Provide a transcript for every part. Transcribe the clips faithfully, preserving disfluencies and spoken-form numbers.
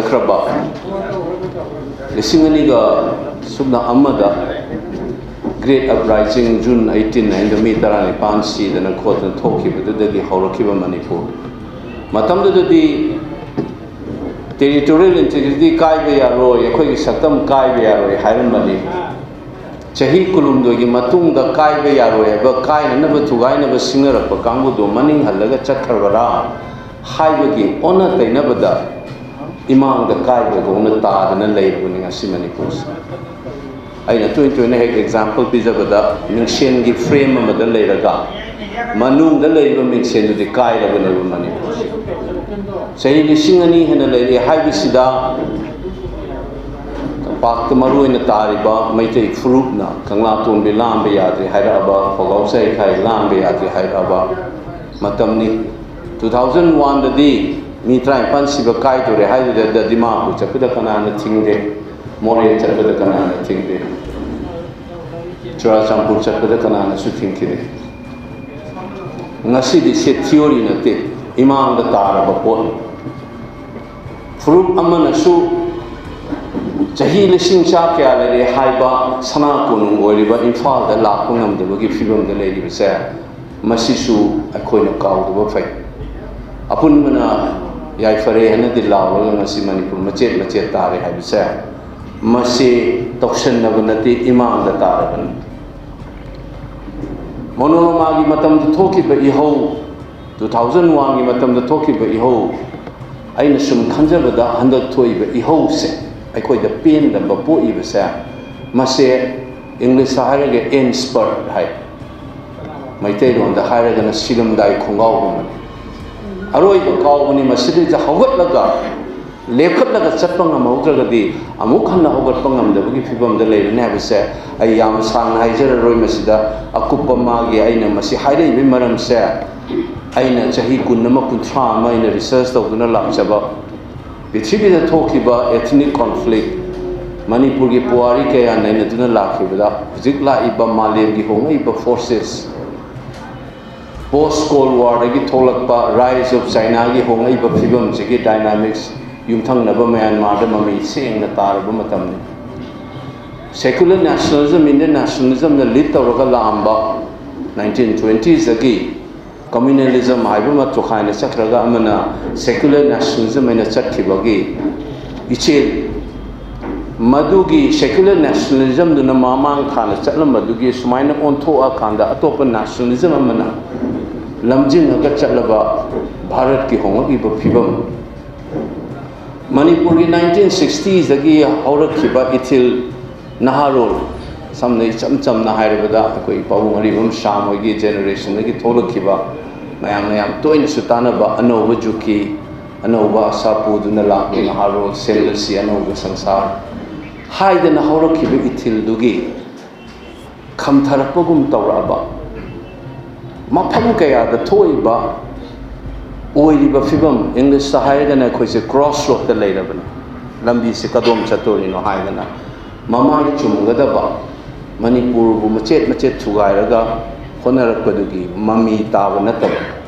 ꯈ꯭ꯔꯕ ꯂꯤꯁꯤꯡ ꯑꯅꯤꯒ ꯁꯨꯞꯅ ꯑꯃꯗ Great Uprising, June eighteen ꯍꯥꯏꯅ ꯃꯤ ꯇꯔꯥꯅꯤꯄꯥꯟ ꯁꯤꯗꯅ ꯈꯣꯠꯇꯅ ꯊꯣꯛꯈꯤꯕꯗꯨꯗꯒꯤ ꯍꯧꯔꯛꯈꯤꯕ ꯃꯅꯤꯄꯨꯔ꯫ ꯃꯇꯝꯗꯨꯗꯗꯤ territorial integrity ꯀꯥꯏꯕ ꯌꯥꯔꯣꯏ, ꯑꯩꯈꯣꯏꯒꯤ ꯁꯛꯇꯝ ꯀꯥꯏꯕ ꯌꯥꯔꯣꯏ ꯍꯥꯏꯔꯝꯕꯅꯤ꯫ ꯆꯍꯤ ꯀꯨꯟꯍꯨꯝꯗꯣꯏꯒꯤ ꯃꯇꯨꯡꯗ ꯀꯥꯏꯕ ꯌꯥꯔꯣꯏ ꯍꯥꯏꯕ, ꯀꯥꯏꯅꯅꯕ ꯊꯨꯒꯥꯏꯅꯕ ꯁꯤꯡꯅꯔꯛꯄ ꯀꯥꯡꯕꯨꯗꯨ ꯃꯅꯤꯡ ꯍꯜꯂꯒ ꯆꯠꯈ꯭ꯔꯕꯔꯥ ꯍꯥꯏꯕꯒꯤ ꯑꯣꯟꯅ ꯇꯩꯅꯕꯗ ꯏꯃꯥꯡꯗ ꯀꯥꯏꯕꯒꯧꯅ ꯇꯥꯗꯅ ꯂꯩꯔꯕꯅꯤ ꯉꯁꯤ ꯃꯅꯤꯄꯨꯔꯁꯦ꯫ ꯑꯩꯅ ꯇꯣꯏ ꯇꯣꯏꯅ ꯍꯦꯛ example ꯄꯤꯖꯕꯗ, ꯃꯤꯡꯁꯦꯟꯒꯤ frame ꯑꯃꯗ ꯂꯩꯔꯒ ꯃꯅꯨꯡꯗ ꯂꯩꯔꯤꯕ ꯃꯤꯡꯁꯦꯟꯗꯨꯗꯤ ꯀꯥꯏꯔꯕꯅꯦꯕ ꯃꯅꯤꯄꯨꯔꯁꯦ꯫ ꯆꯍꯤ ꯂꯤꯁꯤꯡ ꯑꯅꯤ ꯍꯦꯟꯅ ꯂꯩꯔꯦ ꯍꯥꯏꯕꯁꯤꯗ ꯇꯝꯄꯥꯛꯇ ꯃꯔꯨ ꯑꯣꯏꯅ ꯇꯥꯔꯤꯕ ꯃꯩꯇꯩ ꯐꯨꯔꯨꯞꯅ ꯀꯪꯂꯥꯇꯣꯡꯕꯤ ꯂꯥꯟꯕ ꯌꯥꯗ꯭ꯔꯦ ꯍꯥꯏꯔꯛꯑꯕ, ꯈꯣꯡꯒꯥꯎ ꯆꯍꯤꯈꯥꯏ ꯂꯥꯟꯕ ꯌꯥꯗ꯭ꯔꯦ ꯍꯥꯏꯔꯛꯑꯕ ꯃꯇꯝꯅꯤ꯫ Two thousand one ꯗꯗꯤ ꯃꯤ ꯇꯔꯥꯅꯤꯄꯥꯟ ꯁꯤꯕ ꯀꯥꯏꯗꯣꯔꯦ ꯍꯥꯏꯗꯨꯗ ꯗꯤꯃꯥꯄꯨꯔ ꯆꯠꯄꯗ ꯀꯅꯥꯅ ꯊꯤꯡꯗꯦ, ꯃꯣꯔꯦ ꯆꯠꯄꯗ ꯀꯅꯥꯅ ꯊꯤꯡꯗꯦ, ꯆꯨꯔꯥꯆꯥꯟꯄꯨꯔ ꯆꯠꯄꯗ ꯀꯅꯥꯅꯁꯨ ꯊꯤꯡꯈꯤꯗꯦ꯫ ꯉꯁꯤꯗꯤ ꯁꯤ theory ꯅꯠꯇꯦ, ꯏꯃꯥꯡꯗ ꯇꯥꯔꯕ ꯄꯣꯠꯅꯤ꯫ ꯐꯨꯔꯨꯞ ꯑꯃꯅꯁꯨ ꯆꯍꯤ ꯂꯤꯁꯤꯡ ꯆꯥ ꯀꯌꯥ ꯂꯩꯔꯦ ꯍꯥꯏꯕ ꯁꯅꯥ ꯀꯣꯅꯨꯡ ꯑꯣꯏꯔꯤꯕ ꯏꯝꯐꯥꯜꯗ ꯂꯥꯛꯄ ꯉꯝꯗꯕꯒꯤ ꯐꯤꯕꯝꯗ ꯂꯩꯔꯤꯕꯁꯦ, ꯃꯁꯤꯁꯨ ꯑꯩꯈꯣꯏꯅ ꯀꯥꯎꯗꯕ ꯐꯩ꯫ ꯑꯄꯨꯟꯕꯅ ꯌꯥꯏꯐꯔꯦ ꯍꯥꯏꯅꯗꯤ ꯂꯥꯎꯔꯒ ꯉꯁꯤ ꯃꯅꯤꯄꯨꯔ ꯃꯆꯦꯠ ꯃꯆꯦꯠ ꯇꯥꯔꯦ ꯍꯥꯏꯕꯁꯦ, ꯃꯁꯤ ꯇꯧꯁꯟꯅꯕ ꯅꯠꯇꯦ, ꯏꯃꯥꯡꯗ ꯇꯥꯔꯕꯅꯤ꯫ ꯃꯣꯅꯣꯔꯃꯥꯒꯤ ꯃꯇꯝꯗ ꯊꯣꯛꯈꯤꯕ ꯏꯍꯧ, two thousand one ꯒꯤ ꯃꯇꯝꯗ ꯊꯣꯛꯈꯤꯕ ꯏꯍꯧ, ꯑꯩꯅ ꯁꯨꯝ ꯈꯟꯖꯕꯗ ꯍꯟꯗꯛ ꯊꯣꯛꯏꯕ ꯏꯍꯧꯁꯦ, ꯑꯩꯈꯣꯏꯗ ꯄꯦꯟꯗꯕ ꯄꯣꯛꯏꯕꯁꯦ, ꯃꯁꯦ English ꯇ ꯍꯥꯏꯔꯒ end spurt ꯍꯥꯏ, ꯃꯩꯇꯩꯂꯣꯟꯗ ꯍꯥꯏꯔꯒꯅ ꯁꯤꯔꯝꯗꯥꯏ ꯈꯣꯡꯒꯥꯎꯒꯨꯝꯕꯅꯤ꯫ ꯑꯔꯣꯏꯕ ꯀꯥꯎꯕꯅꯤ꯫ ꯃꯁꯤꯗꯩꯗ ꯍꯧꯒꯠꯂꯒ, ꯂꯦꯞꯈꯠꯂꯒ ꯆꯠꯄ ꯉꯝꯍꯧꯗ꯭ꯔꯒꯗꯤ ꯑꯃꯨꯛ ꯍꯟꯅ ꯍꯧꯒꯠꯄ ꯉꯝꯗꯕꯒꯤ ꯐꯤꯕꯝꯗ ꯂꯩꯔꯅꯤ ꯍꯥꯏꯕꯁꯦ ꯑꯩ ꯌꯥꯝ ꯁꯥꯡꯅ ꯍꯥꯏꯖꯔꯔꯣꯏ꯫ ꯃꯁꯤꯗ ꯑꯀꯨꯞꯄ ꯃꯥꯒꯤ, ꯑꯩꯅ ꯃꯁꯤ ꯍꯥꯏꯔꯛꯏꯕꯒꯤ ꯃꯔꯝꯁꯦ, ꯑꯩꯅ ꯆꯍꯤ ꯀꯨꯟ ꯑꯃ, ꯀꯨꯟꯊ꯭ꯔꯥ ꯑꯃ ꯑꯩꯅ research ꯇꯧꯗꯨꯅ ꯂꯥꯛꯆꯕ, ꯄ꯭ꯔꯤꯊꯤꯕꯤꯗ ꯊꯣꯛꯈꯤꯕ ethnic conflict, ꯃꯅꯤꯄꯨꯔꯒꯤ ꯄꯨꯋꯥꯔꯤ ꯀꯌꯥ ꯅꯩꯅꯗꯨꯅ ꯂꯥꯛꯈꯤꯕꯗ, ꯍꯧꯖꯤꯛ ꯂꯥꯛꯏꯕ ꯃꯥꯂꯦꯝꯒꯤ ꯍꯣꯡꯂꯛꯏꯕ forces, post Cold War ꯗꯒꯤ ꯊꯣꯛꯂꯛꯄ Rise of China ꯒꯤ ꯍꯣꯡꯂꯛꯏꯕ ꯐꯤꯕꯝꯁꯤꯒꯤ dynamics, ꯌꯨꯝꯊꯪꯅꯕ ꯃ꯭ꯌꯥꯟꯃꯥꯔꯗ ꯃꯃꯤ ꯁꯦꯡꯅ ꯇꯥꯔꯕ ꯃꯇꯝꯅꯤ꯫ Secular nationalism, Indian nationalismꯅ lead ꯇꯧꯔꯒ ꯂꯥꯛꯑꯝꯕ nineteen twenties ꯗꯒꯤ communalism ꯍꯥꯏꯕ ꯑꯃ ꯇꯣꯈꯥꯏꯅ ꯆꯠꯈ꯭ꯔꯒ ꯑꯃꯅ secular nationalism ꯍꯥꯏꯅ ꯆꯠꯈꯤꯕꯒꯤ ꯏꯆꯦꯜ, ꯃꯗꯨꯒꯤ secular nationalismꯗꯨꯅ ꯃꯃꯥꯡ ꯊꯥꯅ ꯆꯠꯂꯝꯕꯗꯨꯒꯤ ꯁꯨꯃꯥꯏꯅ ꯑꯣꯟꯊꯣꯛꯑꯀꯥꯟꯗ ꯑꯇꯣꯞꯄ nationalism ꯑꯃꯅ ꯂꯝꯖꯤꯡꯉꯒ ꯆꯠꯂꯕ ꯚꯥꯔꯠꯀꯤ ꯍꯣꯡꯂꯛꯂꯤꯕ ꯐꯤꯕꯝ꯫ ꯃꯅꯤꯄꯨꯔꯒꯤ nineteen sixtiesꯗꯒꯤ ꯍꯧꯔꯛꯈꯤꯕ ꯏꯊꯤꯜ ꯅꯍꯥꯔꯣꯜ, ꯁꯝꯅ ꯏꯆꯝ ꯆꯝꯅ ꯍꯥꯏꯔꯕꯗ ꯑꯩꯈꯣꯏ ꯄꯥꯕꯨꯡ ꯑꯔꯤꯕꯝ ꯁ꯭ꯌꯥꯝ ꯍꯣꯏꯒꯤ generationꯗꯒꯤ ꯊꯣꯛꯂꯛꯈꯤꯕ, ꯃꯌꯥꯝꯅ ꯌꯥꯝ ꯇꯣꯏꯅꯁꯨ ꯇꯥꯅꯕ ꯑꯅꯧꯕ ꯖꯨꯒꯀꯤ ꯑꯅꯧꯕ ꯑꯁꯥ ꯄꯨꯗꯨꯅ ꯂꯥꯛꯂꯤ ꯅꯍꯥꯔꯣꯜ, ꯁꯦꯝꯂꯁꯤ ꯑꯅꯧꯕ ꯁꯪꯁꯥꯔ ꯍꯥꯏꯗꯅ ꯍꯧꯔꯛꯈꯤꯕ ꯏꯊꯤꯜꯗꯨꯒꯤ ꯈꯝꯊꯔꯛꯄꯒꯨꯝ ꯇꯧꯔꯛꯑꯕ, ꯃꯐꯝ ꯀꯌꯥꯗ ꯊꯣꯛꯏꯕ ꯑꯣꯏꯔꯤꯕ ꯐꯤꯕꯝ, Englishꯇ ꯍꯥꯏꯔꯒꯅ ꯑꯩꯈꯣꯏꯁꯦ crossroadꯇ ꯂꯩꯔꯕꯅꯤ, ꯂꯝꯕꯤꯁꯦ ꯀꯗꯣꯝ ꯆꯠꯇꯣꯔꯤꯅꯣ ꯍꯥꯏꯗꯅ ꯃꯃꯥꯏ ꯆꯨꯝꯒꯗꯕ ꯃꯅꯤꯄꯨꯔꯕꯨ ꯃꯆꯦꯠ ꯃꯆꯦꯠ ꯊꯨꯒꯥꯏꯔꯒ ꯍꯣꯠꯅꯔꯛꯄꯗꯨꯒꯤ ꯃꯃꯤ ꯇꯥꯕ ꯅꯠꯇꯕ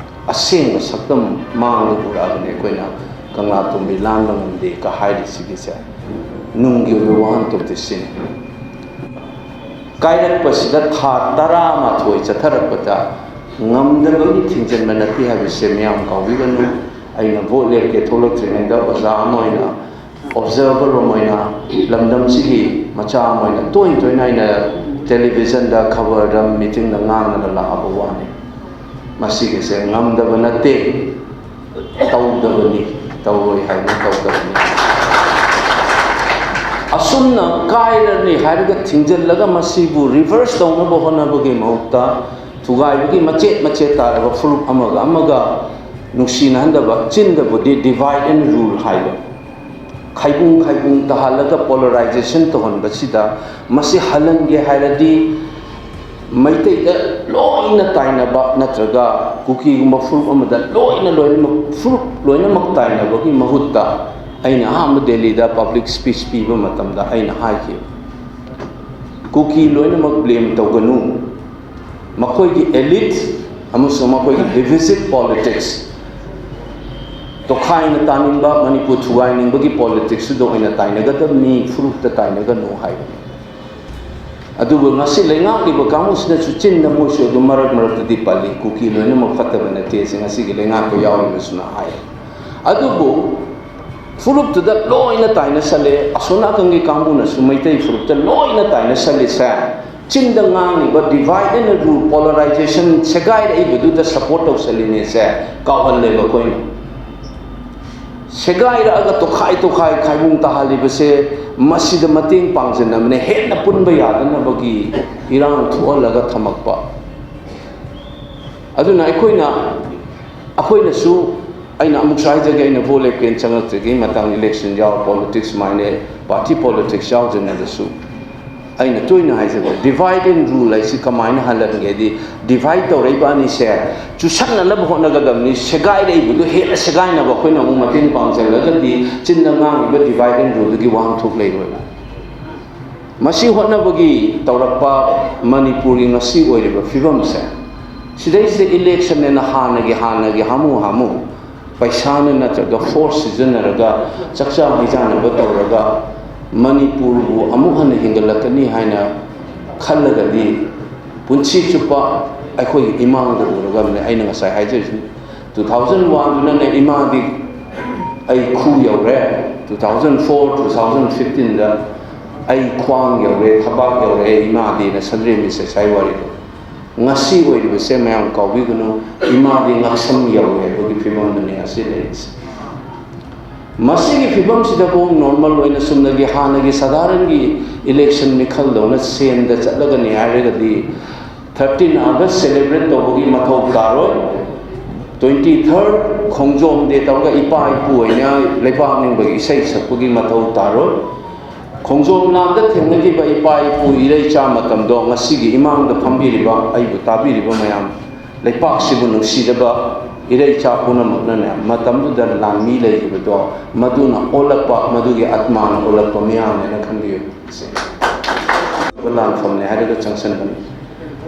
ꯑꯁꯦꯡꯕ ꯁꯛꯇꯝ ꯃꯥꯡꯗ ꯎꯔꯛꯑꯕꯅꯤ ꯑꯩꯈꯣꯏꯅ ꯀꯪꯂꯥ ꯇꯣꯝꯕꯤ ꯂꯥꯟꯕ ꯉꯝꯗꯦꯒ ꯍꯥꯏꯔꯤꯁꯤꯒꯤꯁꯦ꯫ ꯅꯨꯡꯒꯤ ꯑꯣꯏꯕ ꯋꯥꯍꯟꯊꯣꯛꯇꯤ ꯁꯤꯅꯤ꯫ ꯀꯥꯏꯔꯛꯄꯁꯤꯗ ꯊꯥ ꯇꯔꯥꯃꯥꯊꯣꯏ ꯆꯠꯊꯔꯛꯄꯗ ꯉꯝꯗꯕꯒꯤ ꯊꯤꯡꯖꯤꯟꯕ ꯅꯠꯇꯦ ꯍꯥꯏꯕꯁꯦ ꯃꯤꯌꯥꯝ ꯀꯥꯎꯕꯤꯒꯅꯨ꯫ ꯑꯩꯅ ꯚꯣꯠ ꯂꯦꯞꯀꯦ ꯊꯣꯛꯂꯛꯇ꯭ꯔꯤꯉꯩꯗ ꯑꯣꯖꯥ ꯑꯃ ꯑꯣꯏꯅ, observer ꯑꯃ ꯑꯣꯏꯅ, ꯂꯝꯗꯝꯁꯤꯒꯤ ꯃꯆꯥ ꯑꯃ ꯑꯣꯏꯅ ꯇꯣꯏ ꯇꯣꯏꯅ ꯑꯩꯅ televisionꯗ, ꯈꯕꯔꯗ, meetingꯗ ꯉꯥꯡꯂꯒ ꯂꯥꯛꯑꯕ ꯋꯥꯅꯤ꯫ ꯃꯁꯤꯒꯤꯁꯦ ꯉꯝꯗꯕ ꯅꯠꯇꯦ, ꯇꯧꯗꯕꯅꯤ, ꯇꯧꯔꯣꯏ ꯍꯥꯏꯕꯅ ꯇꯧꯗꯕꯅꯤ꯫ ꯑꯁꯨꯝꯅ ꯀꯥꯏꯔꯅꯤ ꯍꯥꯏꯔꯒ ꯊꯤꯡꯖꯤꯜꯂꯒ ꯃꯁꯤꯕꯨ reverse ꯇꯧꯅꯕ ꯍꯣꯠꯅꯕꯒꯤ ꯃꯍꯨꯠꯇ ꯊꯨꯒꯥꯏꯕꯒꯤ ꯃꯆꯦꯠ ꯃꯆꯦꯠ ꯇꯥꯔꯕ ꯐꯨꯔꯨꯞ ꯑꯃꯒ ꯑꯃꯒ ꯅꯨꯡꯁꯤꯅꯍꯟꯗꯕ, ꯆꯤꯟꯗꯕꯨꯗꯤ divide and rule ꯍꯥꯏꯕ, ꯈꯥꯏꯕꯨꯡ ꯈꯥꯏꯕꯨꯡ ꯇꯥꯍꯜꯂꯒ polarization ꯇꯧꯍꯟꯕꯁꯤꯗ, ꯃꯁꯤ ꯍꯜꯍꯟꯒꯦ ꯍꯥꯏꯔꯗꯤ ꯃꯩꯇꯩꯗ ꯂꯣꯏꯅ ꯇꯥꯏꯅꯕ ꯅꯠꯇ꯭ꯔꯒ ꯀꯨꯀꯤꯒꯨꯝꯕ ꯐꯨꯔꯨꯞ ꯑꯃꯗ ꯂꯣꯏꯅ, ꯂꯣꯏꯅꯃꯛ, ꯐꯨꯔꯨꯞ ꯂꯣꯏꯅꯃꯛ ꯇꯥꯏꯅꯕꯒꯤ ꯃꯍꯨꯠꯇ ꯑꯩꯅ ꯑꯍꯥꯟꯕ ꯗꯦꯜꯂꯤꯗ public speech ꯄꯤꯕ ꯃꯇꯝꯗ ꯑꯩꯅ ꯍꯥꯏꯈꯤꯕ, ꯀꯨꯀꯤ ꯂꯣꯏꯅꯃꯛ blame ꯇꯧꯒꯅꯨ, ꯃꯈꯣꯏꯒꯤ elite ꯑꯃꯁꯨꯡ ꯃꯈꯣꯏꯒꯤ divisive politics ꯇꯣꯈꯥꯏꯅ ꯇꯥꯅꯤꯡꯕ, ꯃꯅꯤꯄꯨꯔ ꯊꯨꯒꯥꯏꯅꯤꯡꯕꯒꯤ ꯄꯣꯂꯤꯇꯤꯛꯁꯇꯨꯗ ꯑꯣꯏꯅ ꯇꯥꯏꯅꯒꯗꯕꯅꯤ, ꯐꯨꯔꯨꯞꯇ ꯇꯥꯏꯅꯒꯅꯨ ꯍꯥꯏꯕꯅꯤ꯫ ꯑꯗꯨꯕꯨ ꯉꯁꯤ ꯂꯩꯉꯥꯛꯂꯤꯕ ꯀꯥꯡꯕꯨꯁꯤꯅꯁꯨ ꯆꯤꯟꯗ ꯃꯣꯏꯁꯨ ꯑꯗꯨꯝ ꯃꯔꯛ ꯃꯔꯛꯇꯗꯤ ꯄꯜꯂꯤ, "ꯀꯨꯀꯤ ꯂꯣꯏꯅꯃꯛ ꯐꯠꯇꯕ ꯅꯠꯇꯦ" ꯁꯤ ꯉꯁꯤꯒꯤ ꯂꯩꯉꯥꯛꯄ ꯌꯥꯎꯔꯤꯕꯁꯤꯅ ꯍꯥꯏ꯫ ꯑꯗꯨꯕꯨ ꯐꯨꯔꯨꯞꯇꯨꯗ ꯂꯣꯏꯅ ꯇꯥꯏꯅꯁꯜꯂꯦ, ꯑꯁꯣꯝ ꯅꯥꯀꯟꯒꯤ ꯀꯥꯡꯕꯨꯅꯁꯨ ꯃꯩꯇꯩ ꯐꯨꯔꯨꯞꯇ ꯂꯣꯏꯅ ꯇꯥꯏꯅꯁꯜꯂꯤꯁꯦ, ꯆꯤꯟꯗ ꯉꯥꯡꯉꯤꯕ divide and rule, polarization, ꯁꯦꯒꯥꯏꯔꯛꯏꯕꯗꯨꯗ ꯁꯄꯣꯔꯠ ꯇꯧꯁꯜꯂꯤꯅꯦꯁꯦ ꯀꯥꯎꯍꯜꯂꯦꯕ ꯑꯩꯈꯣꯏꯅ꯫ ꯁꯦꯒꯥꯏꯔꯛꯑꯒ ꯇꯣꯈꯥꯏ ꯇꯣꯈꯥꯏ ꯈꯥꯏꯕꯨꯡ ꯇꯥꯍꯜꯂꯤꯕꯁꯦ ꯃꯁꯤꯗ ꯃꯇꯦꯡ ꯄꯥꯡꯖꯟꯅꯕꯅꯦ, ꯍꯦꯟꯅ ꯄꯨꯟꯕ ꯌꯥꯗꯅꯕꯒꯤ ꯏꯔꯥꯡ ꯊꯣꯛꯍꯜꯂꯒ ꯊꯝꯃꯛꯄ꯫ ꯑꯗꯨꯅ ꯑꯩꯈꯣꯏꯅ, ꯑꯩꯈꯣꯏꯅꯁꯨ, ꯑꯩꯅ ꯑꯃꯨꯛꯁꯨ ꯍꯥꯏꯖꯒꯦ, ꯑꯩꯅ ꯚꯣꯠ ꯂꯦꯞꯀꯦꯅ ꯆꯪꯉꯛꯇ꯭ꯔꯤꯉꯩ ꯃꯇꯥꯡ, ꯏꯂꯦꯛꯁꯟ ꯌꯥꯎ, ꯄꯣꯂꯤꯇꯤꯛꯁ ꯃꯥꯏꯅꯦ, ꯄꯥꯔꯇꯤ ꯄꯣꯂꯤꯇꯤꯛꯁ ꯌꯥꯎꯗ꯭ꯔꯤꯉꯩꯗꯁꯨ ꯑꯩꯅ ꯇꯣꯏꯅ ꯍꯥꯏꯖꯕ divide and rule ꯍꯥꯏꯁꯤ ꯀꯃꯥꯏꯅ ꯍꯜꯍꯟꯒꯦꯗꯤ, divide ꯇꯧꯔꯛꯏꯕ ꯑꯅꯤꯁꯦ ꯆꯨꯁꯟꯅꯅꯕ ꯍꯣꯠꯅꯒꯗꯕꯅꯤ꯫ ꯁꯦꯒꯥꯏꯔꯛꯏꯕꯗꯨ ꯍꯦꯟꯅ ꯁꯦꯒꯥꯏꯅꯕ ꯑꯩꯈꯣꯏꯅ ꯑꯃꯨꯛ ꯃꯇꯦꯡ ꯄꯥꯡꯁꯤꯜꯂꯒꯗꯤ ꯆꯤꯟꯗ ꯉꯥꯡꯉꯤꯕ divide and ruleꯗꯨꯒꯤ ꯋꯥꯍꯟꯊꯣꯛ ꯂꯩꯔꯣꯏꯕ꯫ ꯃꯁꯤ ꯍꯣꯠꯅꯕꯒꯤ ꯇꯧꯔꯛꯄ ꯃꯅꯤꯄꯨꯔꯒꯤ ꯉꯁꯤ ꯑꯣꯏꯔꯤꯕ ꯐꯤꯕꯝꯁꯦ, ꯁꯤꯗꯩꯁꯤꯗ ꯏꯂꯦꯛꯁꯟꯅꯦꯅ ꯍꯥꯟꯅꯒꯤ, ꯍꯥꯟꯅꯒꯤ ꯍꯥꯃꯨ ꯍꯥꯃꯨ ꯄꯩꯁꯥꯅ ꯅꯠꯇ꯭ꯔꯒ ꯐꯣꯔꯁ ꯁꯤꯖꯤꯟꯅꯔꯒ ꯆꯥꯛꯆꯥ ꯍꯩꯖꯥꯟꯅꯕ ꯇꯧꯔꯒ ꯃꯅꯤꯄꯨꯔꯕꯨ ꯑꯃꯨꯛ ꯍꯟꯅ ꯍꯦꯟꯒꯠꯂꯛꯀꯅꯤ ꯍꯥꯏꯅ ꯈꯜꯂꯒꯗꯤ ꯄꯨꯟꯁꯤ ꯆꯨꯞꯄ ꯑꯩꯈꯣꯏꯒꯤ ꯏꯃꯥꯡꯗ ꯎꯔꯒ ꯑꯃꯅꯦ꯫ ꯑꯩꯅ ꯉꯁꯥꯏ ꯍꯥꯏꯖꯔꯤꯁꯤꯅꯤ, ꯇꯨ ꯊꯥꯎꯖꯟ ꯋꯥꯟꯗꯨꯅꯅꯦ ꯏꯃꯥꯗꯤ ꯑꯩ ꯈꯨ ꯌꯧꯔꯦ, two thousand four, two thousand ꯐꯤꯐꯇꯤꯟꯗ ꯑꯩ ꯈ꯭ꯋꯥꯡ ꯌꯧꯔꯦ, ꯊꯕꯥꯛ ꯌꯧꯔꯦ ꯏꯃꯥꯗꯤꯅ ꯁꯟꯗ꯭ꯔꯦꯝꯕꯤ ꯁꯩꯁꯥꯏ ꯋꯥꯔꯤꯗꯣ꯫ ꯉꯁꯤ ꯑꯣꯏꯔꯤꯕꯁꯦ ꯃꯌꯥꯝ ꯀꯥꯎꯕꯤꯒꯅꯨ, ꯏꯃꯥꯗꯤ ꯉꯛꯁꯝ ꯌꯧꯔꯦ ꯍꯥꯏꯕꯒꯤ ꯐꯤꯕꯝꯗꯨꯅꯤ ꯉꯁꯤ ꯂꯩꯔꯤꯁꯦ꯫ ꯃꯁꯤꯒꯤ ꯐꯤꯕꯝꯁꯤꯗꯐꯥꯎ ꯅꯣꯔꯃꯦꯜ ꯑꯣꯏꯅ ꯆꯨꯝꯅꯒꯤ ꯍꯥꯟꯅꯒꯤ ꯁꯥꯙꯥꯔꯟꯒꯤ ꯏꯂꯦꯛꯁꯟ ꯃꯤꯈꯜꯗꯧꯅ ꯁꯦꯟꯗ ꯆꯠꯂꯒꯅꯤ ꯍꯥꯏꯔꯒꯗꯤ ꯊꯥꯔꯇꯤꯟ ꯑꯥꯒꯁ ꯁꯦꯂꯦꯕ꯭ꯔꯦꯠ ꯇꯧꯕꯒꯤ ꯃꯊꯧ ꯇꯥꯔꯣꯏ꯫ ꯇ꯭ꯋꯦꯟꯇꯤ ꯊꯥꯔꯠ ꯈꯣꯡꯖꯣꯝ ꯗꯦ ꯇꯧꯔꯒ ꯏꯄꯥ ꯏꯄꯨ ꯑꯣꯏꯅ ꯂꯩꯕꯥꯛ ꯅꯤꯡꯕꯒꯤ ꯏꯁꯩ ꯁꯛꯄꯒꯤ ꯃꯊꯧ ꯇꯥꯔꯣꯏ꯫ ꯈꯣꯡꯖꯣꯝ ꯂꯥꯟꯗ ꯊꯦꯡꯅꯈꯤꯕ ꯏꯄꯥ ꯏꯄꯨ ꯏꯔꯩꯆꯥ ꯃꯇꯝꯗꯣ ꯉꯁꯤꯒꯤ ꯏꯃꯥꯡꯗ ꯐꯝꯕꯤꯔꯤꯕ ꯑꯩꯕꯨ ꯇꯥꯕꯤꯔꯤꯕ ꯃꯌꯥꯝ, ꯂꯩꯄꯥꯛꯁꯤꯕꯨ ꯅꯨꯡꯁꯤꯖꯕ ꯏꯔꯩꯆꯥ ꯄꯨꯝꯅꯃꯛꯅꯅꯦ, ꯃꯇꯝꯗꯨꯗ ꯂꯥꯟꯃꯤ ꯂꯩꯈꯤꯕꯗꯣ ꯃꯗꯨꯅ ꯑꯣꯜꯂꯛꯄ, ꯃꯗꯨꯒꯤ ꯑꯥꯇꯃꯥꯅ ꯑꯣꯜꯂꯛꯄ ꯃꯤꯌꯥꯝꯅꯦꯅ ꯈꯟꯕꯤꯌꯨ꯫ ꯂꯥꯟꯐꯝꯅꯦ ꯍꯥꯏꯔꯒ ꯆꯪꯁꯟꯕꯅꯤ꯫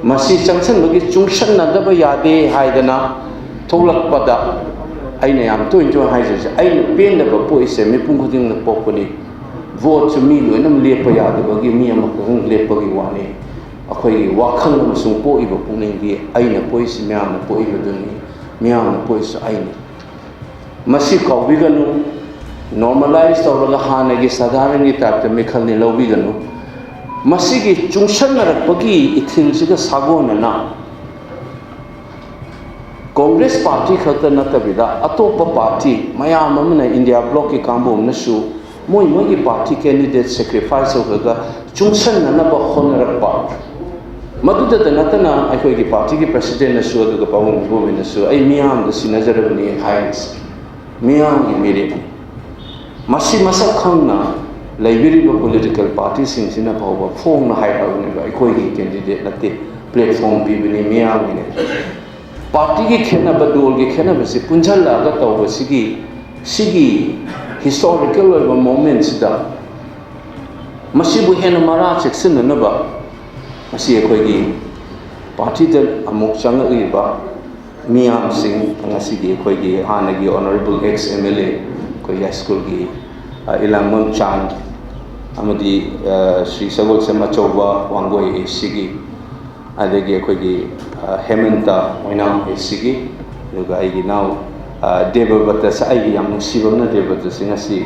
ꯃꯁꯤ ꯆꯪꯁꯟꯕꯒꯤ ꯆꯨꯡꯁꯟꯅꯗꯕ ꯌꯥꯗꯦ ꯍꯥꯏꯗꯅ ꯊꯣꯛꯂꯛꯄꯗ ꯑꯩꯅ ꯌꯥꯝ ꯇꯣꯏꯅ ꯇꯣꯏꯅ ꯍꯥꯏꯖꯔꯤꯁꯦ, ꯑꯩꯅ ꯄꯦꯟꯗꯕ ꯄꯣꯛꯏꯁꯦ ꯃꯤꯄꯨꯝ ꯈꯨꯗꯤꯡꯃꯛ ꯄꯣꯛꯄꯅꯤ꯫ ꯚꯣꯠꯁꯨ ꯃꯤ ꯂꯣꯏꯅꯃꯛ ꯂꯦꯞꯄ ꯌꯥꯗꯕꯒꯤ ꯃꯤ ꯑꯃꯈꯛꯇꯪ ꯂꯦꯞꯄꯒꯤ ꯋꯥꯅꯤ꯫ ꯑꯩꯈꯣꯏꯒꯤ ꯋꯥꯈꯜ ꯑꯃꯁꯨꯡ ꯄꯣꯛꯏꯕ ꯄꯨꯛꯅꯤꯡꯗꯤ ꯑꯩꯅ ꯄꯣꯛꯏꯁꯤ ꯃꯤꯌꯥꯝꯅ ꯄꯣꯛꯏꯕꯗꯨꯅꯤ, ꯃꯤꯌꯥꯝꯅ ꯄꯣꯛꯏꯁꯨ ꯑꯩꯅꯤ꯫ ꯃꯁꯤ ꯀꯥꯎꯕꯤꯒꯅꯨ꯫ Normalize ꯇꯧꯔꯒ ꯍꯥꯟꯅꯒꯤ ꯁꯥꯙꯥꯔꯟꯒꯤ type ꯇ ꯃꯤꯈꯜꯅꯤ ꯂꯧꯕꯤꯒꯅꯨ꯫ ꯃꯁꯤꯒꯤ ꯆꯨꯡꯁꯟꯅꯔꯛꯄꯒꯤ ꯏꯊꯤꯜꯁꯤꯒ ꯁꯥꯒꯣꯟꯅꯅ ꯀꯣꯡꯒ꯭ꯔꯦꯁ ꯄꯥꯔꯇꯤ ꯈꯛꯇ ꯅꯠꯇꯕꯤꯗ ꯑꯇꯣꯞꯄ ꯄꯥꯔꯇꯤ ꯃꯌꯥꯝ ꯑꯃꯅ, ꯏꯟꯗꯤꯌꯥ ꯕ꯭ꯂꯣꯛꯀꯤ ꯀꯥꯡꯕꯨ ꯑꯃꯅꯁꯨ ꯃꯣꯏ ꯃꯣꯏꯒꯤ ꯄꯥꯔꯇꯤ candidate sacrifice ꯇꯧꯔꯒ ꯆꯨꯡꯁꯟꯅꯅꯕ ꯍꯣꯠꯅꯔꯛꯄ꯫ ꯃꯗꯨꯗꯇ ꯅꯠꯇꯅ ꯑꯩꯈꯣꯏꯒꯤ ꯄꯥꯔꯇꯤꯒꯤ president ꯅꯁꯨ ꯑꯗꯨꯒ ꯄꯥꯕꯨꯡ ꯃꯤꯒꯣꯝꯕꯅꯁꯨ ꯑꯩ ꯃꯤꯌꯥꯝꯗ ꯁꯤꯟꯅꯖꯔꯕꯅꯤ ꯍꯥꯏꯔꯤꯁꯦ ꯃꯤꯌꯥꯝꯒꯤ ꯃꯤꯔꯦꯞꯅꯤ꯫ ꯃꯁꯤ ꯃꯁꯛ ꯈꯪꯅ ꯂꯩꯕꯤꯔꯤꯕ political party ꯁꯤꯡꯁꯤꯅ ꯐꯥꯎꯕ ꯐꯣꯡꯅ ꯍꯥꯏꯔꯛꯑꯕꯅꯦꯕ, "ꯑꯩꯈꯣꯏꯒꯤ candidate ꯅꯠꯇꯦ, platform ꯄꯤꯕꯅꯤ, ꯃꯤꯌꯥꯝꯒꯤꯅꯦ"꯫ ꯄꯥꯔꯇꯤꯒꯤ ꯈꯦꯠꯅꯕ, ꯗꯣꯜꯒꯤ ꯈꯦꯠꯅꯕꯁꯤ ꯄꯨꯟꯁꯤꯜꯂꯛꯑꯒ ꯇꯧꯕꯁꯤꯒꯤ, ꯁꯤꯒꯤ historical ꯑꯣꯏꯕ moment ꯁꯤꯗ ꯃꯁꯤꯕꯨ ꯍꯦꯟꯅ ꯃꯔꯥ ꯆꯦꯛꯁꯤꯟꯅꯅꯕ ꯉꯁꯤ ꯑꯩꯈꯣꯏꯒꯤ ꯄꯥꯔꯇꯤꯗ ꯑꯃꯨꯛ ꯆꯪꯉꯛꯂꯤꯕ ꯃꯤꯌꯥꯝꯁꯤꯡ, ꯉꯁꯤꯒꯤ ꯑꯩꯈꯣꯏꯒꯤ ꯍꯥꯟꯅꯒꯤ honourable ex M L A, ꯑꯩꯈꯣꯏ ꯌꯥꯏꯁ꯭ꯀꯨꯜꯒꯤ, ꯑ, ꯏꯂꯥꯡꯕꯝ ꯆꯥꯟ, ꯑꯃꯗꯤ, ꯑ, ꯁ꯭ꯔꯤ ꯁꯒꯣꯜꯁꯦꯝ ꯑꯆꯧꯕ ꯋꯥꯡꯒꯣꯏ A C ꯒꯤ, ꯑꯗꯒꯤ ꯑꯩꯈꯣꯏꯒꯤ, ꯑ, ꯍꯦꯃꯟꯇ ꯑꯣꯏꯅꯥꯝ A C ꯒꯤ, ꯑꯗꯨꯒ ꯑꯩꯒꯤ ꯏꯅꯥꯎ, ꯑ, ꯗꯦꯕꯕ꯭ꯔꯇꯁꯦ, ꯑꯩꯒꯤ ꯌꯥꯝ ꯅꯨꯡꯁꯤꯕ ꯑꯃꯅ ꯗꯦꯕꯕ꯭ꯔꯇꯁꯦ ꯉꯁꯤ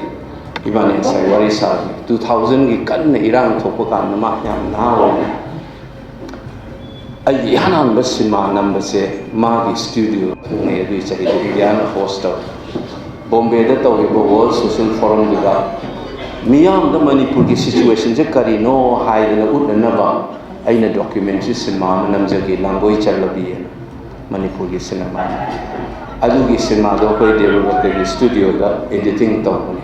ꯏꯕꯥꯅꯤ ꯉꯁꯥꯏ ꯋꯥꯔꯤ ꯁꯥꯕꯅꯤ꯫ Two thousand ꯒꯤ ꯀꯟꯅ ꯏꯔꯥꯡ ꯊꯣꯛꯄ ꯀꯥꯟꯗ ꯃꯥ ꯌꯥꯝ ꯅꯍꯥ ꯑꯣꯏꯔꯤ꯫ ꯑꯩꯒꯤ ꯏꯍꯥꯟ ꯍꯥꯟꯕ ꯁꯤꯅꯦꯃꯥ ꯅꯝꯕꯁꯦ ꯃꯥꯒꯤ studio ꯊꯦꯡꯅꯩ꯫ ꯑꯗꯨꯒꯤ ꯆꯍꯤꯗꯨ ꯏꯟꯗꯤꯌꯥꯅ host ꯇꯧꯏ꯫ ꯕꯣꯝꯕꯦꯗ ꯇꯧꯔꯤꯕ World Social Forum ꯗꯨꯗ ꯃꯤꯌꯥꯝꯗ ꯃꯅꯤꯄꯨꯔꯒꯤ situation ꯁꯦ ꯀꯔꯤꯅꯣ ꯍꯥꯏꯗꯅ ꯎꯠꯅꯅꯕ ꯑꯩꯅ documentary ꯁꯤꯅꯦꯃꯥ ꯑꯃ ꯅꯝꯖꯈꯤ, ꯂꯥꯡꯒꯣꯏ ꯆꯠꯂꯕꯤ ꯍꯥꯏꯅ, ꯃꯅꯤꯄꯨꯔꯒꯤ ꯁꯤꯅꯦꯃꯥ꯫ ꯑꯗꯨꯒꯤ ꯁꯤꯅꯦꯃꯥꯗꯣ ꯑꯩꯈꯣꯏ ꯗꯦꯕꯕ꯭ꯔꯇꯒꯤ studio ꯗ editing ꯇꯧꯕꯅꯤ꯫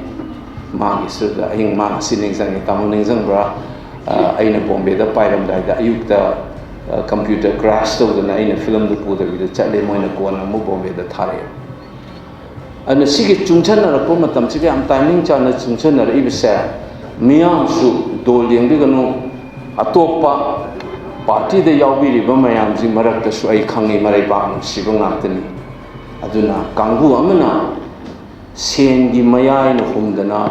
ꯃꯥꯒꯤ studio ꯗ ꯑꯍꯤꯡ ꯃꯥ ꯉꯁꯤ ꯅꯤꯡꯁꯤꯡꯉꯤ꯫ "ꯇꯥꯃꯣ ꯅꯤꯡꯁꯤꯡꯕ꯭ꯔꯥ? ꯑ, ꯑꯩꯅ ꯕꯣꯝꯕꯦꯗ ꯄꯥꯏꯔꯝꯗꯥꯏꯗ ꯑꯌꯨꯛꯇ, ꯑ, computer crash ꯇꯧꯗꯅ ꯑꯩꯅ film ꯗꯨ ꯄꯨꯗꯕꯤꯗ ꯆꯠꯂꯦ, ꯃꯣꯏꯅ ꯀꯣꯟꯅ ꯑꯃꯨꯛ ꯕꯣꯝꯕꯦꯗ ꯊꯥꯔꯛꯑꯦ"꯫ ꯑꯗꯨꯅ ꯁꯤꯒꯤ ꯆꯨꯡꯁꯟꯅꯔꯛꯄ ꯃꯇꯝꯁꯤꯒ ꯌꯥꯝ timing ꯆꯥꯅ ꯆꯨꯡꯁꯟꯅꯔꯛꯏꯕꯁꯦ, ꯃꯤꯌꯥꯝꯁꯨ ꯗꯣꯜ ꯌꯦꯡꯕꯤꯒꯅꯨ꯫ ꯑꯇꯣꯞꯄ ꯄꯥꯔꯇꯤꯗ ꯌꯥꯎꯕꯤꯔꯤꯕ ꯃꯌꯥꯝꯁꯤ ꯃꯔꯛꯇꯁꯨ ꯑꯩ ꯈꯪꯉꯤ, ꯃꯔꯩꯕꯥꯛ ꯅꯨꯡꯁꯤꯕ ꯉꯥꯛꯇꯅꯤ꯫ ꯑꯗꯨꯅ ꯀꯥꯡꯕꯨ ꯑꯃꯅ ꯁꯦꯟꯒꯤ ꯃꯌꯥꯏꯅ ꯍꯨꯝꯗꯅ,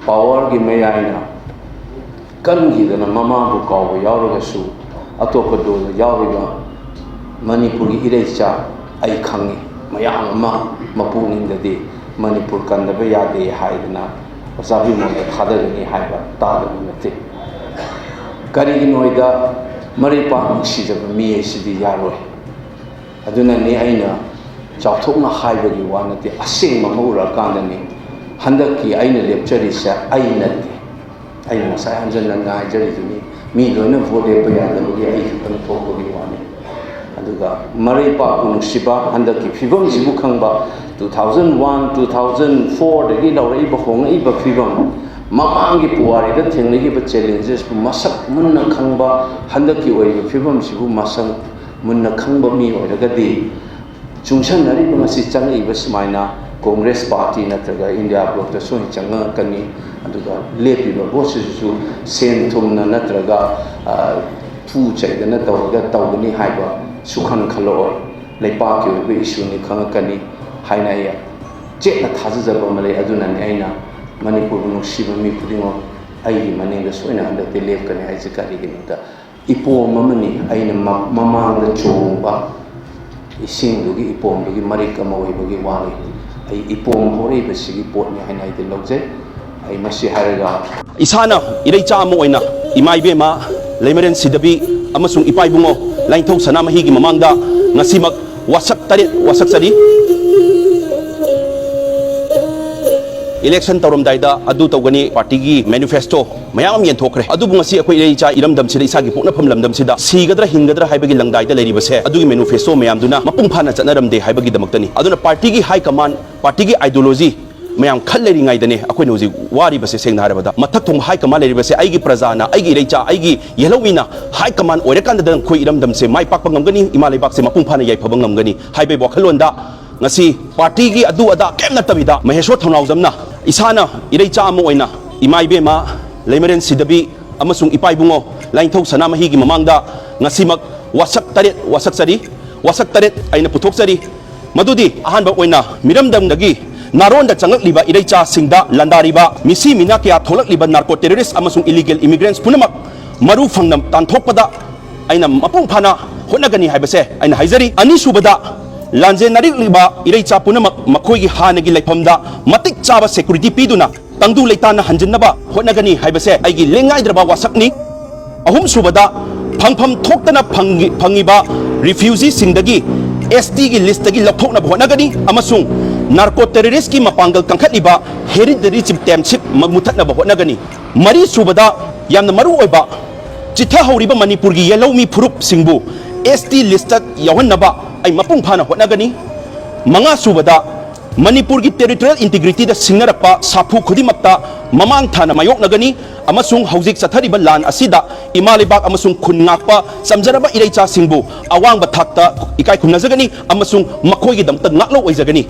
ꯄꯥꯋꯔꯒꯤ ꯃꯌꯥꯏꯅ ꯀꯟꯈꯤꯗꯅ ꯃꯃꯥꯕꯨ ꯀꯥꯎꯕ ꯌꯥꯎꯔꯒꯁꯨ, ꯑꯇꯣꯞꯄ ꯗꯣꯜꯗ ꯌꯥꯎꯔꯤꯕ ꯃꯅꯤꯄꯨꯔꯒꯤ ꯏꯔꯩꯆꯥ ꯑꯩ ꯈꯪꯉꯤ꯫ ꯃꯌꯥꯝ ꯑꯃ ꯃꯄꯨꯛꯅꯤꯡꯗꯗꯤ ꯃꯅꯤꯄꯨꯔ ꯀꯟꯗꯕ ꯌꯥꯗꯦ ꯍꯥꯏꯗꯅ ꯑꯣꯖꯥ ꯕꯤꯃꯣꯜꯗ ꯊꯥꯗꯒꯅꯤ ꯍꯥꯏꯕ ꯇꯥꯗꯕ ꯅꯠꯇꯦ꯫ ꯀꯔꯤꯒꯤꯅꯣ ꯍꯥꯏꯗ, ꯃꯔꯩꯄꯥꯛ ꯅꯨꯡꯁꯤꯖꯕ ꯃꯤ ꯍꯥꯏꯁꯤꯗꯤ ꯌꯥꯔꯣꯏ꯫ ꯑꯗꯨꯅꯅꯤ ꯑꯩꯅ ꯆꯥꯎꯊꯣꯛꯅ ꯍꯥꯏꯕꯒꯤ ꯋꯥ ꯅꯠꯇꯦ, ꯑꯁꯦꯡꯕ ꯑꯃ ꯎꯔꯛꯑꯀꯥꯟꯗꯅꯤ꯫ ꯍꯟꯗꯛꯀꯤ ꯑꯩꯅ ꯂꯦꯞꯆꯔꯤꯁꯦ ꯑꯩ ꯅꯠꯇꯦ꯫ ꯑꯩꯅ ꯉꯁꯥꯏ ꯍꯟꯖꯟ ꯍꯟꯅ ꯍꯥꯏꯖꯔꯤꯗꯨꯅꯤ, ꯃꯤ ꯂꯣꯏꯅ ꯚꯣꯠ ꯂꯦꯞꯄ ꯌꯥꯗꯕꯒꯤ ꯑꯩ ꯈꯛꯇꯪ ꯊꯣꯛꯄꯒꯤ ꯋꯥꯅꯤ꯫ ꯑꯗꯨꯒ ꯃꯔꯩꯄꯥꯛꯄꯨ ꯅꯨꯡꯁꯤꯕ, ꯍꯟꯗꯛꯀꯤ ꯐꯤꯕꯝꯁꯤꯕꯨ ꯈꯪꯕ, two thousand one, two thousand fourꯗꯒꯤ ꯂꯧꯔꯛꯏꯕ ꯍꯣꯡꯉꯛꯏꯕ ꯐꯤꯕꯝ, ꯃꯃꯥꯡꯒꯤ ꯄꯨꯋꯥꯔꯤꯗ ꯊꯦꯡꯅꯈꯤꯕ challengesꯄꯨ ꯃꯁꯛ ꯃꯨꯟꯅ ꯈꯪꯕ, ꯍꯟꯗꯛꯀꯤ ꯑꯣꯏꯔꯤꯕ ꯐꯤꯕꯝꯁꯤꯕꯨ ꯃꯁꯛ ꯃꯨꯟꯅ ꯈꯪꯕ ꯃꯤ ꯑꯣꯏꯔꯒꯗꯤ, ꯆꯨꯡꯁꯟꯅꯔꯤꯕ ꯉꯁꯤ ꯆꯪꯉꯛꯏꯕ ꯁꯨꯃꯥꯏꯅ ꯀꯣꯡꯒ꯭ꯔꯦꯁ ꯄꯥꯔꯇꯤ ꯅꯠꯇ꯭ꯔꯒ ꯏꯟꯗꯤꯌꯥ ꯕ꯭ꯂꯣꯛꯇ ꯁꯣꯏꯅ ꯆꯪꯉꯛꯀꯅꯤ꯫ ꯑꯗꯨꯒ ꯂꯦꯞꯄꯤꯕ ꯚꯣꯠꯁꯤꯁꯨ ꯁꯦꯟ ꯊꯨꯝꯅ ꯅꯠꯇ꯭ꯔꯒ, ꯑ, ꯐꯨ ꯆꯩꯗꯅ ꯇꯧꯔꯒ ꯇꯧꯒꯅꯤ ꯍꯥꯏꯕ ꯁꯨꯈꯟ ꯈꯜꯂꯛꯑꯣꯏ꯫ ꯂꯩꯄꯥꯛꯀꯤ ꯑꯣꯏꯕ issueꯅꯤ ꯈꯪꯉꯛꯀꯅꯤ ꯍꯥꯏꯅ ꯑꯩ ꯆꯦꯠꯅ ꯊꯥꯖꯖꯕ ꯑꯃ ꯂꯩ꯫ ꯑꯗꯨꯅꯅꯤ ꯑꯩꯅ ꯃꯅꯤꯄꯨꯔꯕꯨ ꯅꯨꯡꯁꯤꯕ ꯃꯤ ꯈꯨꯗꯤꯡꯃꯛ ꯑꯩꯒꯤ ꯃꯅꯤꯡꯗ ꯁꯣꯏꯅ ꯍꯟꯗꯛꯇꯤ ꯂꯦꯞꯀꯅꯤ ꯍꯥꯏꯁꯦ꯫ ꯀꯔꯤꯒꯤꯅꯣꯗ, ꯏꯄꯣꯝ ꯑꯃꯅꯤ꯫ ꯑꯩꯅ ꯃ-, ꯃꯃꯥꯡꯗ ꯆꯣꯡꯕ ꯏꯁꯤꯡꯗꯨꯒꯤ ꯏꯄꯣꯝꯗꯨꯒꯤ ꯃꯔꯤꯛ ꯑꯃ ꯑꯣꯏꯕꯒꯤ ꯋꯥꯅꯤ꯫ ꯑꯩ ꯏꯄꯣꯝ ꯍꯧꯔꯛꯏꯕꯁꯤꯒꯤ ꯄꯣꯠꯅꯤ ꯍꯥꯏꯅ ꯑꯩꯗꯤ ꯂꯧꯖꯩ꯫ ꯑꯩ ꯃꯁꯤ ꯍꯥꯏꯔꯒ, ꯏꯁꯥꯅ ꯏꯔꯩꯆꯥ ꯑꯃ ꯑꯣꯏꯅ ꯏꯃꯥ ꯏꯕꯦꯝꯃ ꯂꯩꯃꯔꯦꯟ ꯁꯤꯗꯕꯤ ꯑꯃꯁꯨꯡ ꯏꯄꯥ ꯏꯕꯨꯡꯉꯣ ꯂꯥꯏꯅꯤꯡꯊꯧ ꯁꯅꯥꯃꯍꯤꯒꯤ ꯃꯃꯥꯡꯗ ꯉꯁꯤꯃꯛ ꯋꯥꯁꯛ ꯇꯔꯦꯠ ꯋꯥꯁꯛꯆꯔꯤ꯫ Election ꯇꯧꯔꯝꯗꯥꯏꯗ ꯑꯗꯨ ꯇꯧꯒꯅꯤ, ꯄꯥꯔꯇꯤꯒꯤ manifesto ꯃꯌꯥꯝ ꯑꯃ ꯌꯦꯟꯊꯣꯛꯈ꯭ꯔꯦ꯫ ꯑꯗꯨꯕꯨ ꯉꯁꯤ ꯑꯩꯈꯣꯏ ꯏꯔꯩ ꯏꯆꯥ ꯏꯔꯝꯗꯝꯁꯤꯗ, ꯏꯁꯥꯒꯤ ꯄꯣꯛꯅꯐꯝ ꯂꯝꯗꯝꯁꯤꯗ ꯁꯤꯒꯗ꯭ꯔꯥ ꯍꯤꯡꯒꯗ꯭ꯔꯥ ꯍꯥꯏꯕꯒꯤ ꯂꯪꯗꯥꯏꯗ ꯂꯩꯔꯤꯕꯁꯦ ꯑꯗꯨꯒꯤ manifesto ꯃꯌꯥꯝꯗꯨꯅ ꯃꯄꯨꯡ ꯐꯥꯅ ꯆꯠꯅꯔꯝꯗꯦ ꯍꯥꯏꯕꯒꯤꯗꯃꯛꯇꯅꯤ꯫ ꯑꯗꯨꯅ ꯄꯥꯔꯇꯤꯒꯤ high command, ꯄꯥꯔꯇꯤꯒꯤ ideology ꯃꯌꯥꯝ ꯈꯜ ꯂꯩꯔꯤꯉꯩꯗꯅꯦ ꯑꯩꯈꯣꯏꯅ ꯍꯧꯖꯤꯛ ꯋꯥꯔꯤꯕꯁꯦ꯫ ꯁꯦꯡꯅ ꯍꯥꯏꯔꯕꯗ, ꯃꯊꯛ ꯊꯣꯡꯕ high command ꯂꯩꯔꯤꯕꯁꯦ ꯑꯩꯒꯤ ꯄ꯭ꯔꯖꯥꯅ, ꯑꯩꯒꯤ ꯏꯔꯩꯆꯥ, ꯑꯩꯒꯤ ꯌꯦꯜꯍꯧꯃꯤꯅ high command ꯑꯣꯏꯔꯀꯥꯟꯗꯗ ꯑꯩꯈꯣꯏ ꯏꯔꯝꯗꯝꯁꯦ ꯃꯥꯏ ꯄꯥꯛꯄ ꯉꯝꯒꯅꯤ, ꯏꯃꯥ ꯂꯩꯕꯥꯛꯁꯦ ꯃꯄꯨꯡ ꯐꯥꯅ ꯌꯥꯏꯐꯕ ꯉꯝꯒꯅꯤ ꯍꯥꯏꯕꯒꯤ ꯋꯥꯈꯜꯂꯣꯟꯗ ꯉꯁꯤ ꯄꯥꯔꯇꯤꯒꯤ ꯑꯗꯨ ꯑꯗꯥ ꯀꯩꯝ ꯅꯠꯇꯕꯤꯗ ꯃꯍꯦꯁꯣꯔ ꯊꯧꯅꯥꯎꯖꯝꯅ ꯏꯁꯥꯅ ꯏꯔꯩꯆꯥ ꯑꯃ ꯑꯣꯏꯅ ꯏꯃꯥ ꯏꯕꯦꯝꯃ ꯂꯩꯃꯔꯦꯟ ꯁꯤꯗꯕꯤ ꯑꯃꯁꯨꯡ ꯏꯄꯥ ꯏꯕꯨꯡꯉꯣ ꯂꯥꯏꯅꯤꯡꯊꯧ ꯁꯅꯥꯃꯍꯤꯒꯤ ꯃꯃꯥꯡꯗ ꯉꯁꯤꯃꯛ ꯋꯥꯁꯛ ꯇꯔꯦꯠ ꯋꯥꯁꯛꯆꯔꯤ, ꯋꯥꯁꯛ ꯇꯔꯦꯠ ꯑꯩꯅ ꯄꯨꯊꯣꯛꯆꯔꯤ꯫ ꯃꯗꯨꯗꯤ ꯑꯍꯥꯟꯕ ꯑꯣꯏꯅ ꯃꯤꯔꯝꯗꯝꯗꯒꯤ ꯅꯥꯔꯣꯟꯗ ꯆꯪꯂꯛꯂꯤꯕ ꯏꯔꯩꯆꯥꯁꯤꯡꯗ ꯂꯥꯟꯗꯥꯔꯤꯕ ꯃꯤꯁꯤ ꯃꯤꯅꯥ ꯀꯌꯥ ꯊꯣꯛꯂꯛꯂꯤꯕ narco terrorist ꯑꯃꯁꯨꯡ illegal immigrants ꯄꯨꯝꯅꯃꯛ ꯃꯔꯨ ꯐꯪꯅ ꯇꯥꯟꯊꯣꯛꯄꯗ ꯑꯩꯅ ꯃꯄꯨꯡ ꯐꯥꯅ ꯍꯣꯠꯅꯒꯅꯤ ꯍꯥꯏꯕꯁꯦ ꯑꯩꯅ ꯍꯥꯏꯖꯔꯤ꯫ ꯑꯅꯤꯁꯨꯕꯗ, ꯂꯥꯟꯖꯦꯟꯅꯔꯛꯂꯤꯕ ꯏꯔꯩꯆꯥ ꯄꯨꯝꯅꯃꯛ ꯃꯈꯣꯏꯒꯤ ꯍꯥꯟꯅꯒꯤ ꯂꯩꯐꯝꯗ ꯃꯇꯤꯛ ꯆꯥꯕ security ꯄꯤꯗꯨꯅ ꯇꯪꯗꯨ ꯂꯩꯇꯥꯅ ꯍꯟꯖꯤꯟꯅꯕ ꯍꯣꯠꯅꯒꯅꯤ ꯍꯥꯏꯕꯁꯦ ꯑꯩꯒꯤ ꯂꯦꯡꯉꯥꯏꯗ꯭ꯔꯕ ꯋꯥꯁꯛꯅꯤ꯫ ꯑꯍꯨꯝꯁꯨꯕꯗ, ꯐꯪꯐꯝ ꯊꯣꯛꯇꯅ ꯐꯪꯉꯤ-, ꯐꯪꯉꯤꯕ refugeeꯁꯤꯡꯗꯒꯤ STꯒꯤ listꯇꯒꯤ ꯂꯧꯊꯣꯛꯅꯕ ꯍꯣꯠꯅꯒꯅꯤ ꯑꯃꯁꯨꯡ narco terroristꯀꯤ ꯃꯄꯥꯡꯒꯜ ꯀꯟꯈꯠꯂꯤꯕ hereditary chieftainship ꯃ-, ꯃꯨꯊꯠꯅꯕ ꯍꯣꯠꯅꯒꯅꯤ꯫ ꯃꯔꯤꯁꯨꯕꯗ, ꯌꯥꯝꯅ ꯃꯔꯨ ꯑꯣꯏꯕ, ꯆꯤꯊꯍꯧꯔꯤꯕ ꯃꯅꯤꯄꯨꯔꯒꯤ ꯌꯦꯜꯍꯧꯃꯤ ꯐꯨꯔꯨꯞꯁꯤꯡꯕꯨ ST listꯇ ꯌꯥꯎꯍꯟꯅꯕ ꯑꯩ ꯃꯄꯨꯡ ꯐꯥꯅ ꯍꯣꯠꯅꯒꯅꯤ꯫ ꯃꯉꯥꯁꯨꯕꯗ, ꯃꯅꯤꯄꯨꯔꯒꯤ territorial integrityꯗ ꯁꯤꯡꯅꯔꯛꯄ ꯁꯥꯐꯨ ꯈꯨꯗꯤꯡꯃꯛꯇ ꯃꯃꯥꯡ ꯊꯥꯅ ꯃꯥꯌꯣꯛꯅꯒꯅꯤ ꯑꯃꯁꯨꯡ ꯍꯧꯖꯤꯛ ꯆꯠꯊꯔꯤꯕ ꯂꯥꯟ ꯑꯁꯤꯗ ꯏꯃꯥ ꯂꯩꯕꯥꯛ ꯑꯃꯁꯨꯡ ꯈꯨꯟ ꯉꯥꯛꯄ ꯆꯝꯖꯔꯕ ꯏꯔꯩꯆꯥꯁꯤꯡꯕꯨ ꯑꯋꯥꯡꯕ ꯊꯥꯛꯇ ꯏꯀꯥꯏ ꯈꯨꯝꯅꯖꯒꯅꯤ ꯑꯃꯁꯨꯡ ꯃꯈꯣꯏꯒꯤꯗꯃꯛꯇ ꯉꯥꯛꯂꯧ ꯑꯣꯏꯖꯒꯅꯤ꯫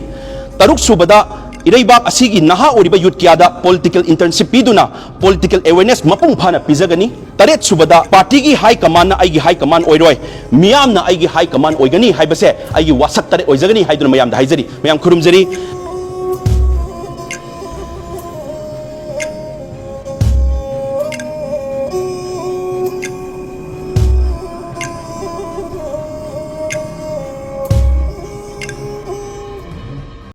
ꯇꯔꯨꯛꯁꯨꯕꯗ, ꯏꯔꯩꯕꯥꯛ ꯑꯁꯤꯒꯤ ꯅꯍꯥ ꯑꯣꯏꯔꯤꯕ youth ꯀꯌꯥꯗ political internship ꯄꯤꯗꯨꯅ political awareness ꯃꯄꯨꯡ ꯐꯥꯅ ꯄꯤꯖꯒꯅꯤ꯫ ꯇꯔꯦꯠꯁꯨꯕꯗ, partyꯒꯤ high commandꯅ ꯑꯩꯒꯤ high command ꯑꯣꯏꯔꯣꯏ, ꯃꯤꯌꯥꯝꯅ ꯑꯩꯒꯤ high command ꯑꯣꯏꯒꯅꯤ ꯍꯥꯏꯕꯁꯦ ꯑꯩꯒꯤ ꯋꯥꯁꯛ ꯇꯔꯦꯠ ꯑꯣꯏꯖꯒꯅꯤ ꯍꯥꯏꯗꯨꯅ ꯃꯌꯥꯝꯗ ꯍꯥꯏꯖꯔꯤ꯫ ꯃꯌꯥꯝ ꯈꯨꯔꯨꯝꯖꯔꯤ꯫